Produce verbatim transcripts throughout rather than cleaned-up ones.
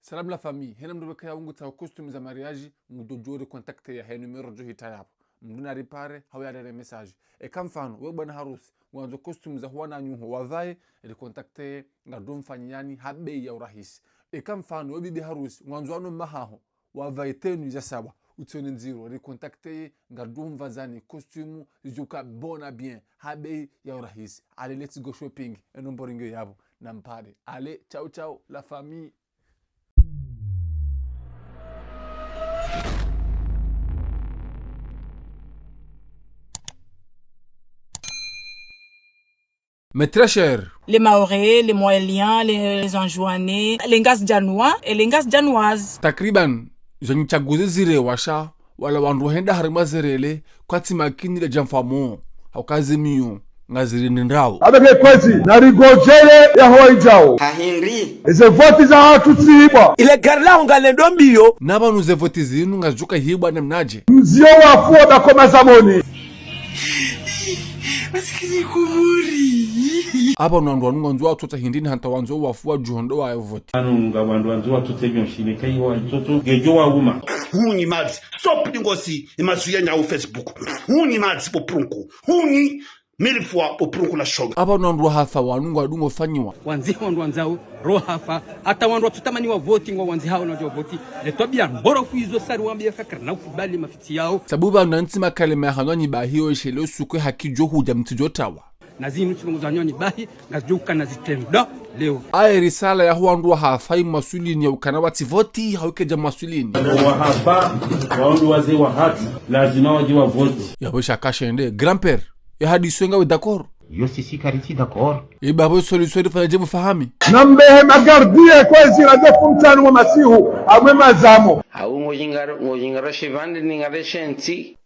Salam la famille, hena mndru weka ya ungu tsaho costume za mariage, mndru djo ri contacter ya he numéro djo hita yapvo. Mndru na ripare, hau ya rere message. Eka mfano, we bwana harusi, ngwandzo costume za huwananyaho wavae, ri contacter, ngarudjo mfanyiyani, ha bei ya urahisi. Eka mfano, we bibi harusi, ngwandzo wanu mahaho, wavae tenue za sawa, utsione ndziro, ri contacter, ngarudjo mvazani, costume, zidjoka bon à bien, ha bei ya urahisi. Allez, let's go shopping, e numéro ngiyo yapvo, na mpare. Allez, ciao, ciao, la famille. Mes très chers. Les Mahorais, les Mohéliens, les, les Anjouanais, les Ngazidjanois et les Ngazidjanoises. Takriban, zinu tsaguzi zirewasha, wala wandru wahenda harimwa zerele, kwatsi makini le djamfamo, hauka ze miyo, ngaziri nindrao. Abeke kwezi, na rigodjele ya hwa idjao. Hahindri. Eze voti zahatru tsihibwa. Ile gari laho ngalendo mbiyo. Na pvanu ze voti zinu ngazidjoka hibwa namnadje. Mzio wafu wa bakoma zamoni. Masikini Komori. Apvanu wandru wanu ngwandzo watsotsa hindri ni hata wandzo wafu wa djuhondo wa voti. Anu nga wandru wandzo watsotse nyoshi ne kayi wa itsotso ngedjo wa uma. Hunyi madzi. Stop ningosi. Imazu ya nyau Facebook. Hunyi madzi bo prunku. Hunyi mille fois bo prunku la shonga. Apvanu wandru wahafa wanu ngwadungo fanyiwa. Wandziha wandru wandzao, ro hafa. Hata wandru watsutamani wa voti ngwa wandzihao na djo voti. Le twabiya mboro fu izo sari wambiya kakara na ukubali mafitsi yao. Sabu pvanu ntsi makalima ya hanwa nyi bahi yo ishele usukwe haki djo hudja mtsidjo tawa. Na zinu tsilongo za nyoni bahi, ngazidjo ukana zitrendwa leo. Aye risala ya huwandru wahafa yi mwasulini ya ukana watsi voti, haukedja mwasulini. Wahafa, wandru waze wahatru, lazima wadje wa voti. Yapvo shaka shende, grand-père, ya hadisi ngawe d'accord? Yo sisi karitsi d'accord. Iba pvo solution rifanya dje mfahami. Nambehe magardien kwezi la defu mtsanu wa masihu, amwe mazamo. Hau ngodjingaro, ngodjingaro shivande ni ngare shentsi.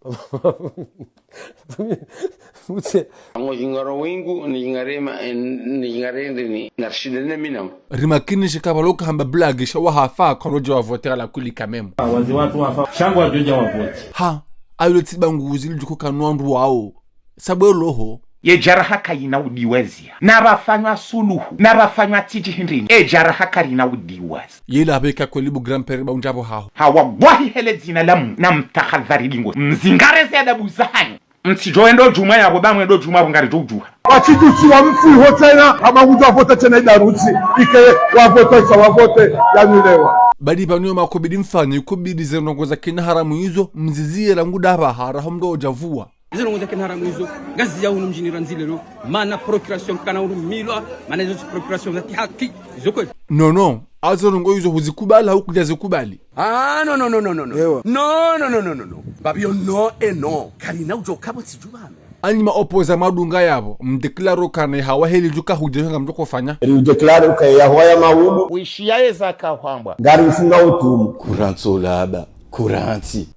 Mutse. Ngodjingaro wingu, ni djingare ma, ni djingare ndini, narishinde ne mina. Rimakini shika pvaloka hamba blague sha wahafa, kwa rodja wa vote ala kuli quand même. Waze watru wafa, sha ngwadjo dja wa vote. Ha, ayo le tsiba nguzi lidjuko kanwa ndru wao. Sabwe loho. Ye djaraha kayina udiwezia. Na pvafanywa suluhu. Na pvafanywa tsidji hindrini. E djaraha karina udiwezi. Yela apveka kweli bo grand-père ba undjapvo haho. Ha wallahi hele dzina la Mungu. Na mtahadhari dingo. Mzingare ze adabu zahanyu. Mtsidjo wendo djumwa yapvo ba mwendo djumwa pvo ngaridjo udjuha. Watsidjusi wa mfi ho tsena, ama ngudjo wa vote tsena idarutsi. Ike wa vote sa wa vote ya nulewa. Badi pvanu yo makubidi mfanye, kubidi ze ndrongo za kina haramu izo, mzizie la nguda pvaha, raho mdo djavua. Izo ndrongo za kina haramu izo, ngazi ya hunu mdjini randzi lelo, mana procuration kana hunu milwa, mana izo tsi procuration za kihaki, izo kweli. Non, non, azo ndrongo izo huzikubali, hau kudja zikubali. Ah, non, non, non. Ewa. Non, non, non. Babi yo, non et non. Karina udjo kabo tsidjuba, non. Anyi ma opposant madunga yapvo, mdéclare ukana ye hawa heli djuka hudje ngamdjo kofanya. Ri udéclare uka ye hawa ya mawudu. Wishiya ye zaka hwambwa. Ngari ufunga utumu. Kurantso laba, kurantsi.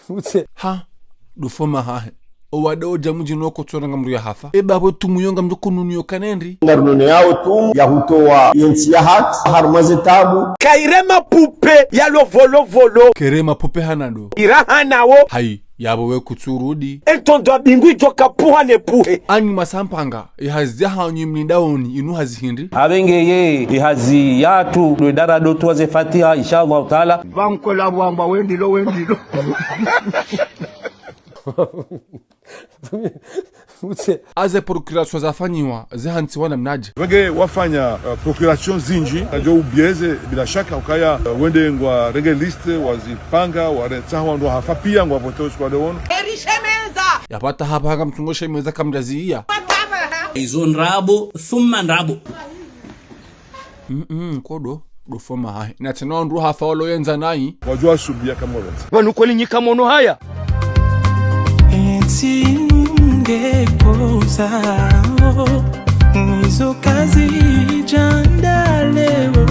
Mutse. Ha, dufoma hahe. Owade odja mudji noko tsona ngamdru ya hafa. E babo tumu yo ngamdjo kununu yo kanendri. Ngarunone yao tumu ya hutowa ye ntsi yahatru, harumwa ze tabu. Kaire mapupe ya lo volo volo. Kere mapupe hanado. Ira hanawo. Hayi, yapvo we kutsurudi. E ntondo ya bingu idjo kapuha ne puhe. Anyi masampanga. Ihazi yahanyu mlindaoni inu hazi hindri? Abenge ye, ihazi yatru, lwe dara do tuwa ze fatiha, insha Allah taala. Pvankola wamba wendilo, wendilo. Mutse. Aze procuration zafanyiwa, zihantsiwa namnadje? Wenge wafanya, uh, procuration zinji, nadjo ubieze, bila shaka, ukaya, uh, wende ngwarenge liste, wazipanga, warentsaho wandru wahafa piya, ngwavote usiku wa leo ono. Eri shemeza! Yapvata hapva hanga mtsungo shemeza kamdjaziya. Izo ndrabo, thumma ndrabo. Mm, mm, kodo, dofoma hahe. Na tsena wandru hafa walo yendza nayi. Wadjuwa subiya kamwavendza. Pvanu kweli nyika mono haya. Eti nge kozao, nizo kazi djandaleo,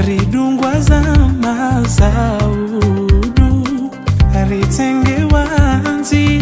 ridungwa za mazaudu, ritsengewa nzi